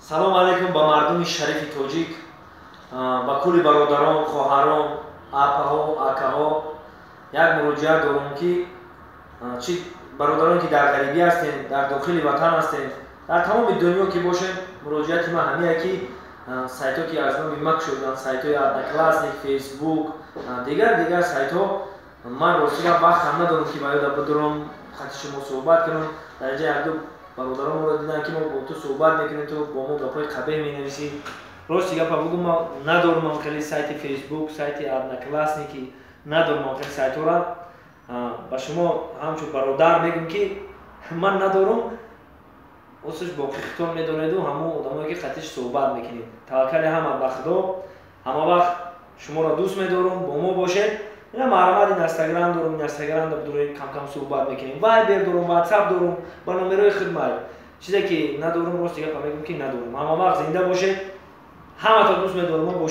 Салом алейкум ба мардуми шарифи тоҷик, ба кулли бародарон, хоҳарон, апаҳо, акаҳо. Як муроҷиат дорам, ки чӣ бародарон, ки дар ғарибӣ ҳастем, дар дохили ватан ҳастем, дар тамоми дунё ки бошем, муроҷиати ман ҳамия, ки сайтҳо, ки аз номи ма кушоданд, сайтҳои Одноклассник, Фейсбук, дигар дигар сайтҳо, ман ростига вақтам надорам, ки ба ёда бидурам, хати шумо суҳбат кунам. Дар инҷа якду бародаронро дидам, ки мо бо ту суҳбат мекунем, ту бо мо гапҳои қабеҳ менависӣ. Рости гапа бугум, ман надорам хеле сайти Фейсбук, сайти Одноклассники надорам, хеле сайтҳоро. Ба шумо ҳамчун бародар мегӯм, ки ман надорам. Осуш боқи хитон медонеду ҳамон одамое, ки қатиш суҳбат мекунед. Таваккали ҳама ба Худо, ҳама вақт шуморо дӯст медорам, бо мо бошед. Ина, марҳамат, Инстаграм дорум, Инстаграм дорем, камкам суҳбат мекунем, Вайбер дорум, Ватсап дорум, ба номерои хидмат. Чизе ки надорум, рости гапа мегӯм, ки надорум. Ҳама вақт зинда бошед, ҳамато дӯст медорум. Мо бо